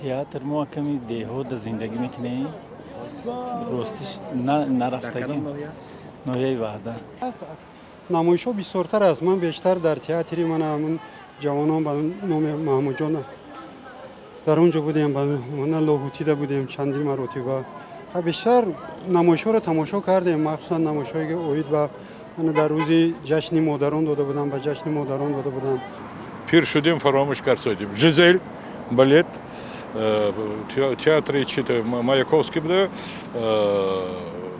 Театр мо ками деҳода зиндагӣ мекунем, ростиш нарафтагим, ноҳияи Ваҳдат. Намоишҳо бисёртар аст. Ман бештар дар театри мана ҳамун ҷавонон ба номи Маҳмудҷон, дар он ҷо будем, мана Лоҳутида будем чандин маротиба. Бештар намоишҳоро тамошо кардем, махсусан намоишҳое ки оид ба мана дар рӯзи ҷашни модарон дода будам, ба ҷашни модарон дода будам. Пир шудем, фаромӯш кардем. «Жизель» балет, театри чита Маяковский буда,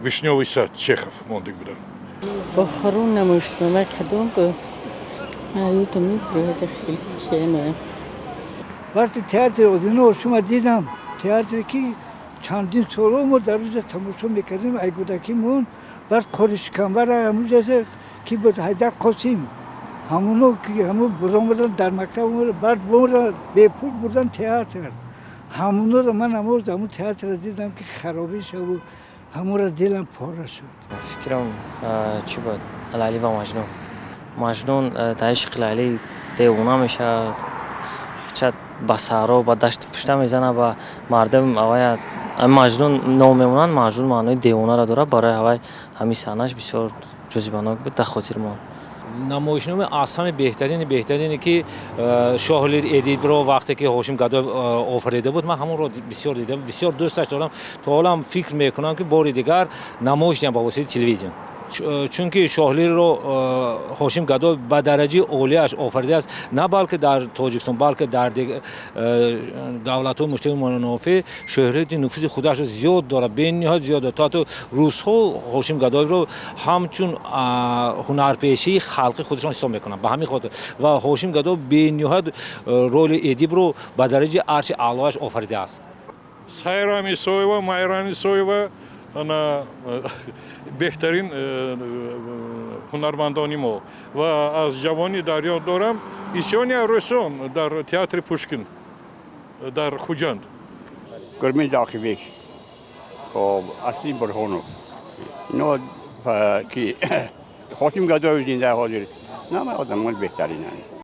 «Вишневый сад» Чехов мондик буда. Охирон намоишнома кадом буд? Ёдам мебирояд, хеле кена. Вақти театри Одинаро шума дидам, театре ки чандин соло мо дар онҷа тамошо мекардем ай кӯдакимон. Баъд Қоришкамбара ҳамунҷа ки буд, Ҳайдар Қосим, ҳамуно ки ҳамун буромадан дар мактаб, баъд моро бепул бурдан театр. Ҳамуноро ман ҳамоз ҳамун театрро дидам ки харобӣ шаву ҳамонро дилам пора шуд. Фикрам, чӣ буд, «Лайли ва Маҷнун». Маҷнун дар ишқи Лайлӣ девона мешавад, чад ба саҳро, ба дашти пушта мезанад, ба мардум авая Маҷнун ном мемонанд. Маҷнун маънои девонаро дорад. Барои ҳавай ҳамин саҳнаш бисёр ҷозибанок буд, дар хотир монд. Намоишнома аз ҳами беҳтарине ки «Шоҳ Лир», Эдибро вақте ки Ҳошим Гадоев офарида буд, ман ҳамонро бисёр дидам, бисёр дӯсташ дорам. То ҳолам фикр мекунам, ки бори дигар намоиш диҳам ба воситаи телевизион, чунки «Шоҳ Лирро» Ҳошим Гадоев ба дараҷаи олияш офаридааст, на балки дар Тоҷикистон, балки дар давлатҳои муштараки манофеъ шӯҳрати нуфузи худашро зиёд дорад, бениҳоят зиёд дорад. То ҳатто русҳо Ҳошим Гадоевро ҳамчун ҳунарпешаи халқи худашон ҳисоб мекунанд. Ба ҳамин хотир ва Ҳошим Гадоев бениҳоят роли Эдибро ба дараҷаи арши аълояш офаридааст. Сайрам Исоева, Майрам Исоева, ана беҳтарин ҳунармандони мо. Ва аз ҷавонӣ дар ёд дорам «Исёни арӯсон» дар театри Пушкин дар Хуҷанд. Гурмин Доқибек, хоб, Асли Бурҳонов, ино ки Ҳоким Гадоев зинда ҳозир, нама одамон беҳтаринанд.